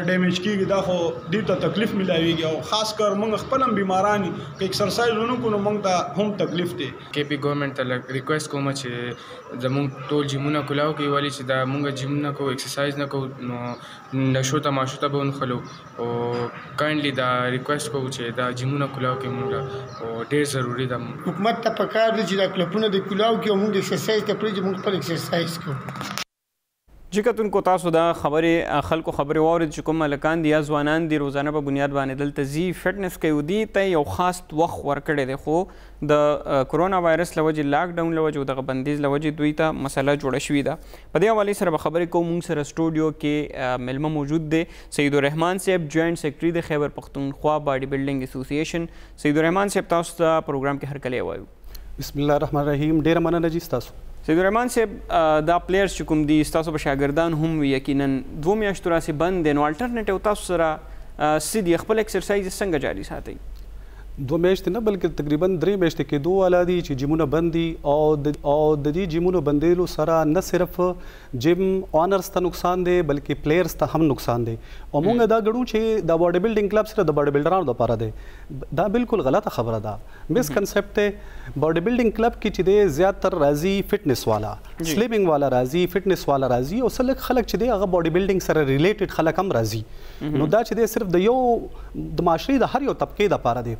ډیمیج کېږي، دا خو دې ته تکلیف ملاویږي. او خاص کر مونږ خپل هم بیماران که ایکسرسایز ونه کړو نو مونږ ته هم تکلیف دی. کې پی ګورنمنټ ته لږ ریکویسټ کوم چې زمونږ ټول جیمونه کولاو کوي، ولې چې دا مونږ جیم نه کوو، ایکسرسایز نه کوو نو نشو ته ماشو ته به ونښلو، او کایندلی دا ریکویسټ کوو چې دا جیمونه کولاو کړي مونږ له، او ډېر ضروري ده. حکومت ته پکار دی چې دا کلبونه د کولاو کړي او مونږ ایکسرسایز ته پرېږدي، مونږ خپل ایکسرسایز کوو. جی کتونکو تاسو دا خبرې خلکو خبرې واورېدې چې کوم هلکان دي یا ځوانان دي روزانه په بنیاد باندې دلته ځي فټنس کوي، دوی ته یو خاص وخت ورکړی دی، خو د کرونا وایرس له وجې، لاک ډاون له وجې او دغه بندیز له وجې دوی ته مسله جوړه شوې ده. په دې حوالې سره به خبرې کوو. موږ سره سټوډیو کې میلمه موجود دی، سعید الرحمان صاحب، جوائنټ سیکرټري د خیبر پښتونخوا باډي بلډینګ اسوسییشن. سعید الرحمان صاحب، تاسو ته پروګرام کې هرکلی وایو. بسم الله الرحمن الرحیم. ډېره مننه جی ستاسو. سعید الرحمان صاحب، دا پلیئرز چې کوم دي ستاسو به شاګردان هم وي، یقینا دوو میاشتو راسې بند دی، نو الټرنیټیو تاسو سره څه دي؟ خپل ایکسرسایز څنګه جاري ساتئ؟ دوه میاشتې نه بلکې تقریبا درې میاشتې کېدو والا دي چې جیمونه بند دي، او د دې جیمونو بندېدلو سره نه صرف جیم اونرز ته نقصان دی بلکې پلیئرز ته هم نقصان دی. او مونږ دا ګڼو چې دا باډي بلډینګ کلب سره د باډي بلډرانو دپاره دی، دا بالکل غلطه خبره ده، مسکنسپټ دی. باډي بلډینګ کلب کې چې دی زیاتر راځي فټنس والا، سلیمینګ والا راځي، فټنس والا راځي، او څه لږ خلک چې دی هغه باډي بلډینګ سره ریلیټډ خلک هم راځي. نو دا چې دی صرف د یو د معاشرې د هر یو طبقې دپاره دی،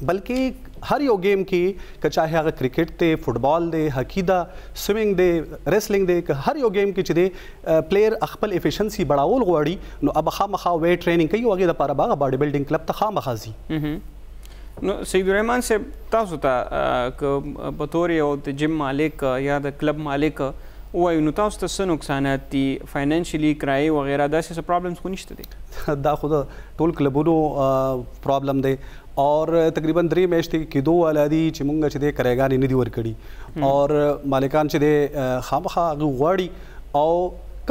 بلکې هر یو گیم کې که چاهے هغه کرکټ دی، فوټبال دی، هاکی ده، سویمنګ دی، ریسلینګ دی، که هر یو گیم کې چې دی پلیر خپل افیشنسي بڑھاول غواړي نو اب خامخا ویټ ټریننګ کوي او هغې دپاره به هغه باډي بلډینګ کلب ته خامخا ځي. نو سعید الرحمان صاحب، تاسو ته که په طور یو د جیم مالک یا د کلب مالک ووایو نو تاسو ته څه نقصانات دي؟ فاینانشلی کرایې وغیره داسې څه پرابلمز خو نشته دی؟ دا خو د ټول کلبونو پرابلم دی، اور تقریبا درې میاشتې کېدو والا دي چې مونږ چې دی کرایګانې نه دي ورکړي، اور مالکان چې دی خامخا هغوی غواړي، او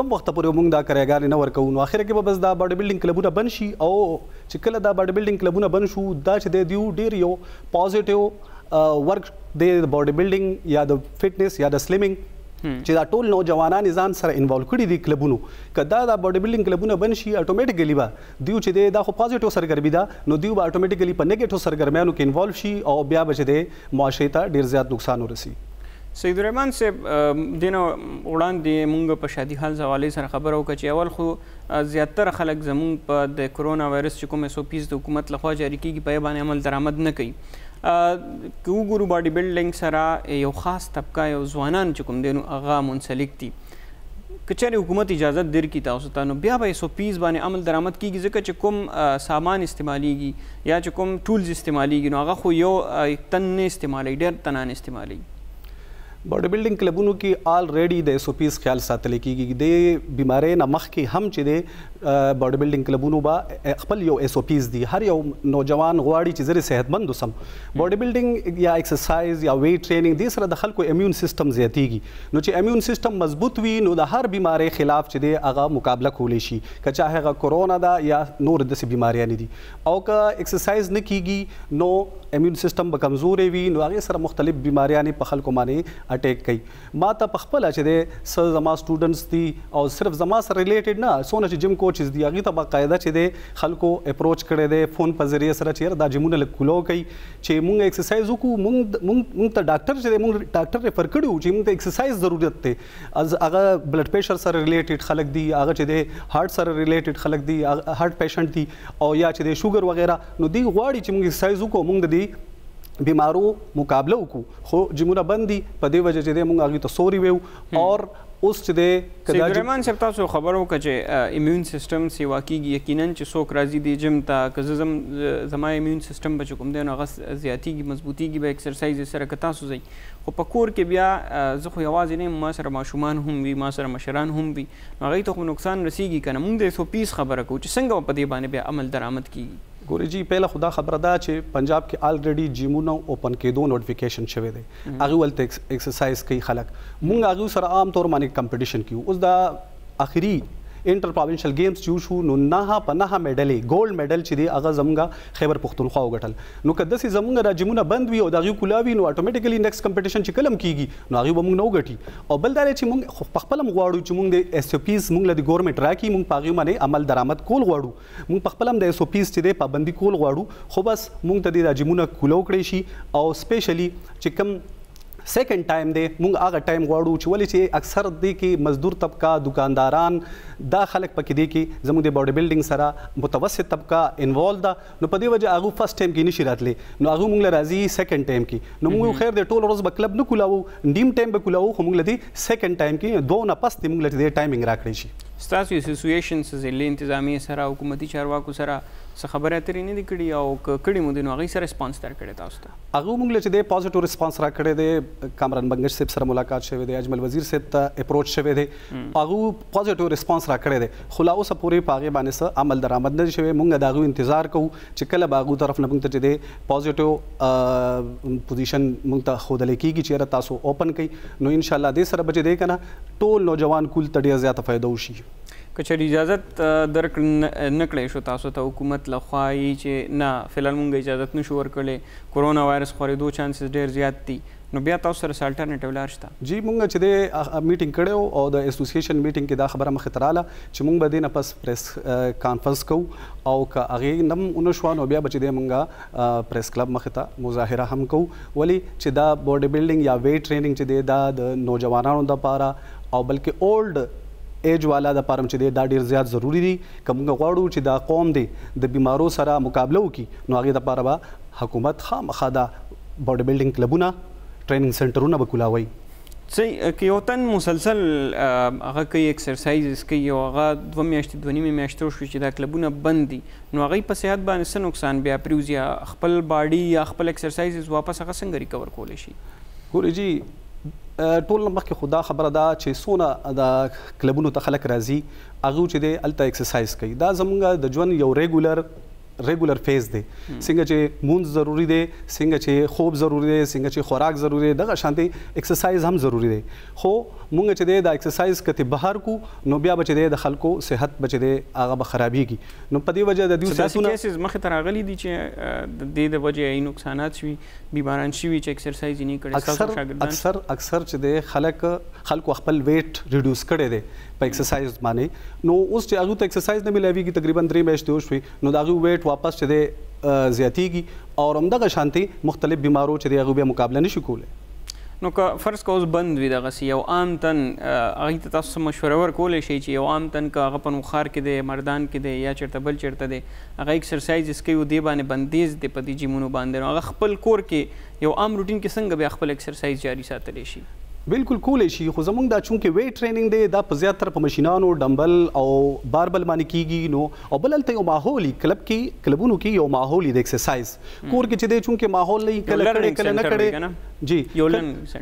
کم وخته پورې مونږ دا کرایګانې نه ورکوو نو اخره کې به بس دا باډي بلډینګ کلبونه بند شي. او چې کله دا باډي بلډینګ کلبونه بند شو دا چې دی دیو ډېر یو پازیټیو ورک دی د باډي بلډینګ یا د فټنس یا د سلیمینګ چې دا ټول نوجوانان ځان سره انوالو کړي دي کلبونو، که دا د باډي بلډینګ کلبونه بند شي اتوماتیکلی به دیو چې دی دا خو پازیټیو سرګرمي ده، نو دیو به اتوماتیکلی په نیګیټیو سرګرمیانو کې انوالو شي او بیا به چې دی معاشرې ته ډېر زیات نقصان ورسي. سعید الرحمان صاحب، دې نه وړاندې مونږ په شادي حال حوالې سره خبره وکړه چې اول خو زیاتره خلک زمونږ په د کرونا وایرس چې کوم ایس او پیز د حکومت لخوا جاري کېږي په هغې باندې عمل درآمد نه کوي. که وګورو باډي بلډینګ سره یو خاص طبقه یو ځوانان چې کوم دی نو هغه منسلک دي، که چېرې حکومت اجازه درکړي تاسو ته نو بیا به ایس او پیز باندې عمل درآمد کېږي، ځکه چې کوم سامان استعمالیږي یا چې کوم ټولز استعمالیږي نو هغه خو یو تن نه استعمالوي، ډېر تنان استعمالوي. باډي بلډینګ کلبونو کې آلریډي د ایس او پیز خیال ساتل کېږي. د بیمارۍ نه مخکې هم چې دی باډي بلډینګ کلبونو به خپل یو ایس او پیز دي. هر یو نوجوان غواړي چې زه صحتمند اوسم، باډي بلډینګ یا ایکسرسایز یا ویټ ټریننګ دې سره د خلکو امیون سیستم زیاتېږي. نو چې امیون سیستم مضبوط وي نو د هر بیمارۍ خلاف چې دی هغه مقابله کولی شي، که چاهې هغه کرونا ده یا نور داسې بیماریانې دي. او که ایکسرسایز نه کېږي نو امیون سیستم به کمزوری وي، نو هغې سره مختلف بیماریانې په خلکو باندې اټیک کوي. ما ته په خپله چې دی څه زما سټوډنټس دي او صرف زما سره ریلیټډ نه، څونه چې جیم کوچز دي هغوی ته باقاعده چې دی خلکو اپروچ کړی دی فون په ذریعه سره چې یاره دا جیمونه لږ کولاو کوي چې مونږ ایکسرسایز وکړو. مونږ ته ډاکټر چې دی مونږ ډاکټر ریفر کړي وو چې مونږ ته ایکسرسایز ضرورت دی. هغه بلډ پریشر سره ریلیټډ خلک دي، هغه چې دی هارت سره ریلیټډ خلک دي، هارت پیشنټ دي، او یا چې دی شوګر وغیره، نو دوی غواړي چې مونږ ایکسرسایز وکړو، مونږ د دې بیمارو مقابله وکړو. خو جیمونه بند دي، په دې وجه چې دی مونږ هغوی ته سوري ویو. اور اوس چې دی که دا رحمان صاحب تاسو خبر وکړه چې immune system سیوا کیږي، یقینا چې څوک راځي دی جیم ته، که زه ځم زما immune system به چې کوم دی نو هغه زیاتیږي، مضبوطیږي به exercise سره که تاسو ځئ. خو په کور کې بیا زه خو یوازې نه یم، ما سره ماشومان هم وي، ما سره مشران هم وي، نو هغوی ته خو نقصان رسیږي که نه؟ موږ د SOPs خبره کوو چې څنګه به په دې باندې بیا عمل درآمد کیږي. ګوري جی، پهله خو دا خبره ده چې پنجاب کې already جیمونه open کېدو notification شوی دی، هغوی هلته exercise کوي خلک. مونږ هغوی سره عام طور باندې competition کوو. اوس دا اخري inter provincial games چې وشو نو 9 په 9 میډلې gold medal چې دی هغه زمونږ خیبر پښتونخوا وګټل. نو که داسې زمونږ دا جیمونه بند وي او د هغوی کولا وي نو automatically next competition چې کله هم کېږي نو هغوی به مونږ نه وګټي. او بل دا دی چې مونږ په خپله هم غواړو چې مونږ د SOPs مونږ له د government راکړي، مونږ په هغوی باندې عمل درآمد کول غواړو، مونږ په خپله هم د SOPs چې دی پابندي کول غواړو. خو بس مونږ ته دې دا جیمونه کولاو کړی شي، او specially چې کوم second time دی مونږ هغه time غواړو چې ولې چې اکثر دې کې مزدور طبقه، دکانداران، دا خلک پکې دې کې زموږ د body building سره متوسط طبقه involve ده، نو په دې وجه هغه first time کې نشي راتلی، نو هغه مونږ له راځي second time کې. نو مونږ خیر دی ټول ورځ به کلب نه کولاوو، نیم time به کولاوو، خو مونږ له دې second time کې دوه نه پس دې مونږ له دې timing راکړی شي. ستاسو association څه ضلعي انتظامیې سره، حکومتي چارواکو سره څه خبرې اترې نه دي کړي، او که کړي مو دي نو هغوی سره response درکړی تاسو ته؟ هغه مونږ له چې دی positive response راکړی دی، کامران بنګش صاحب سره ملاقات شوی دی، اجمل وزیر صاحب ته approach شوی دی، هغه positive response راکړی دی، خو لا اوسه پورې په هغې باندې څه عمل درآمد نه دی شوی. مونږ د هغوی انتظار کوو چې کله به هغوی طرف نه مونږ ته چې دی positive position مونږ ته ښودلی کېږي چې یاره تاسو open کړئ، نو انشاءالله دې سره به چې دی که نه ټول نوجوان کول ته ډېره زیاته فایده وشي. که چېرې اجازت درکړ نه کړی شو تاسو ته حکومت لخوا یې چې نه فعلا مونږ اجازت نشو ورکړی، کرونا وایرس خورېدو chances ډېر زیات دي، نو بیا تاسو سره څه alternative لار شته؟ جی مونږ چې دی meeting کړی او د association meeting کې دا خبره مخې ته راله چې مونږ به دې نه پس press conference کوو، او که هغې نه هم ونه شوه نو بیا به چې دی مونږ press club مخې ته مظاهره هم کوو. ولې چې دا body building یا weight training چې دی دا د نوجوانانو دپاره او بلکې old age والا د پاره چې دی دا ډیر زیات ضروري دي. که موږ غواړو چې دا قوم دی د بیمارو سره مقابله وکړي نو هغې دپاره به حکومت خامخا دا body building کلبونه، training سنټرونه به کولاوي. صحیح، که یو تن مسلسل هغه کوي exercises کوي او هغه 2 میاشتې 2.5 میاشتې وشوې چې دا کلبونه بند دي، نو هغوی په صحت باندې څه نقصان بیا پرېوځي؟ خپل body یا خپل exercises واپس هغه څنګه recover کولی شي؟ ګورئ جی، ټول نه مخکې خو دا خبره ده چې څونه د کلبونو ته خلک راځي هغوی چې دی هلته exercise کوي، دا زموږ د ژوند یو regular phase دی. څنګه چې مونځ ضروري دی، څنګه چې خوب ضروري دی، څنګه چې خوراک ضروري دی، دغه شان دی exercise هم ضروري دی. خو مونږ چې دی دا exercise که ترې بهر کو نو بیا به چې دی د خلکو صحت به چې دی هغه به خرابېږي. نو په دې وجه د دوی صحتونه داسې cases مخې ته راغلي دي چې د دې د وجې یې نقصانات شوي، بیماران شوي چې exercise یې نه کړی؟ اکثر اکثر چې دی خلکو خپل weight reduce کړی دی په exercise باندې، نو اوس چې هغوی ته exercise نه میلاویږي تقریبا 3 میاشتې وشوې، نو د هغوی weight واپس چې دی زیاتیږي، او همدغه شانتې مختلف بیمارو چې دی هغوی بیا مقابله نشي کولی. نو که فرض که اوس بند وي دغسې یو عام تن، هغوی ته تاسو څه مشوره ورکولی شئ چې یو عام تن که هغه په نوښار کې دی، مردان کې دی یا چېرته بل چېرته دی، هغه exercises کوي او دې باندې بندیز دی په دې جیمونو باندې، نو هغه خپل کور کې یو عام روټین کې څنګه بیا خپل exercise جاري ساتلی شي؟ بالکل کولی شي، خو زمونږ دا چونکې weight training دی دا په زیات تر په مشینانو، dumbbell او barbell باندې کیږي، نو او بل هلته یو ماحول وي کلب کې، کلبونو کې یو ماحول وي د exercise. کور کې چې دی چونکې ماحول نه وي، کله کړی کله نه کړی، جی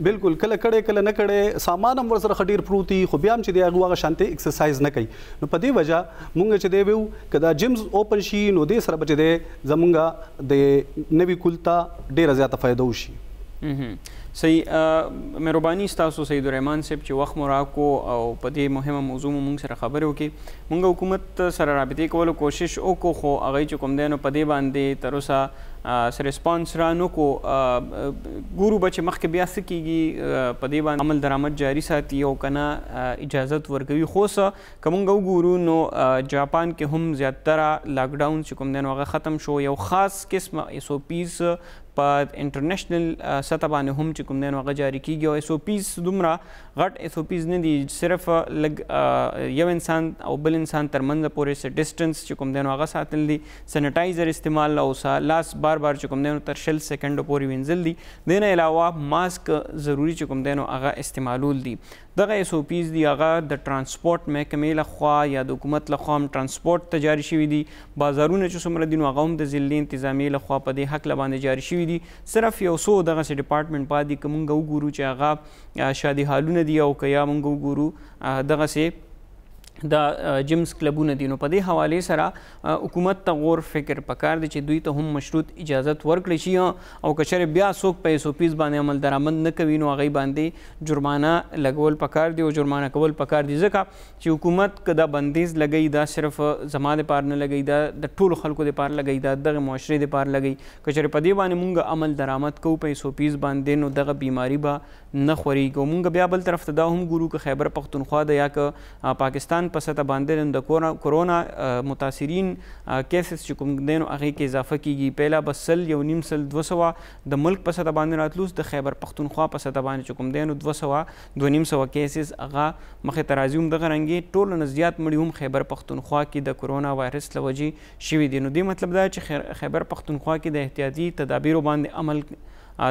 بالکل کله کړی کله نه کړی، سامان هم ورسره ښه ډېر پروت وي، خو بیا هم چې دی هغه هغه شانتې exercise نه کوي. نو په دې وجه مونږ چې دی ویو که دا gyms open شي نو دې سره به چې دی زمونږ د نوي کول ته ډېره زیاته فایده وشي. صحیح، مهرباني ستاسو سعید الرحمان صاحب چې وخت مو راکو او په دې مهمه موضوع مو موږ سره خبرې وکړې. موږ حکومت سره رابطې کولو کوشش وکړو، خو هغوی چې کوم دی نو په دې باندې تر اوسه څه response را نه کړو. ګورو به چې مخکې بیا څه کېږي، په دې باندې عمل درآمد جاري ساتي او که نه اجازت ورکوي. خو څه که موږ وګورو نو جاپان کې هم زیاتره lockdown چې کوم دی نو هغه ختم شو، یو خاص قسمه SOPs په انټرنیشنل سطح باندې هم چې کوم دی نو هغه جاري کیږي. او ایس او پیز دومره غټ ایس او پیز نه دي، صرف لږ یو انسان او بل انسان ترمنځ پورې څه ډسټنس چې کوم دی نو هغه ساتل دي، سینیټایزر استعمال او لاس بار بار چې کوم دی نو تر 20 سیکنډو پورې وینځل دي. دې نه علاوه ماسک ضروري چې کوم دی نو هغه استعمالول دي. دغه ایس او پیز دي هغه د ترانسپورت محکمې لخوا یا د حکومت لخوا هم ترانسپورت ته جاري شوي دي. بازارونه چې څومره دي نو هغه هم د ضلعي انتظامیې لخوا په دې هکله باندې جاري شوي دي. صرف یو څو دغسې ډپارټمنټ پاتې دي، که مونږ وګورو چې هغه شادي هالونه دي او که یا مونږ وګورو دغسې د جیمز کلبونه دي. نو په دې حوالې سره حکومت ته غور فکر پکار دی چې دوی ته هم مشروط اجازت ورکړي شي، او که چېرې بیا څوک په ایس او پیز باندې عمل درآمد نه کوي نو هغوی باندې جرمانه لګول پکار دي او جرمانه کول پکار دي. ځکه چې حکومت که دا بندیز لګوي دا صرف زما دپاره نه لګوي، دا د ټولو خلکو دپاره لګوي، دا دغه معاشرې دپاره لګوي. که چېرې په دې باندې مونږ عمل درآمد کوو په ایس او پیز باندې نو دغه بیماري به نه خورېږي. او مونږ بیا بل طرف ته دا هم ګورو که خیبر پښتونخوا ده یا که پاکستان په سطح باندې د کورونا متاثرین کیسز چې کوم دی نو هغې کې اضافه کیږي. پهله به 100، 150، 200 د ملک په سطح باندې راتلو، د خیبر پښتونخوا په سطح باندې چې کوم دی نو 200، 250 کیسز هغه مخې ته راځي. هم دغه رنګې ټولو نه زیات مړي هم خیبر پښتونخوا کې د کورونا وایرس له وجې شوي دي. نو دې مطلب دا چې خیبر پښتونخوا کې د احتیاطي تدابیرو باندې عمل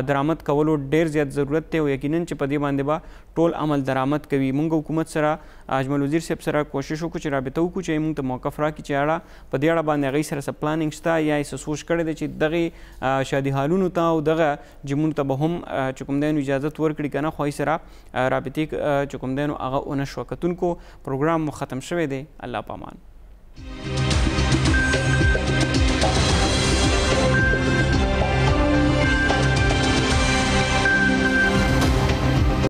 درآمد کولو ډیر زیات ضرورت دی، او یقینا چې په دې باندې به ټول عمل درآمد کوي. مونږ حکومت سره اجمل وزیر صاحب سره کوشش وکړو چې رابطه وکړو چې مونږ ته موقف راکړي چې اړه په دې اړه باندې هغوی سره څه پلانینګ شته یا یې څه سوچ کړی دی چې دغې شادي هالونو ته او دغه جیمونو ته به هم چې کوم دی نو اجازت ورکړي که نه، خو هغوی سره رابطې چې کوم دی نو هغه ونه شوه. کتونکو پروګرام مو ختم شوی دی. الله پامان.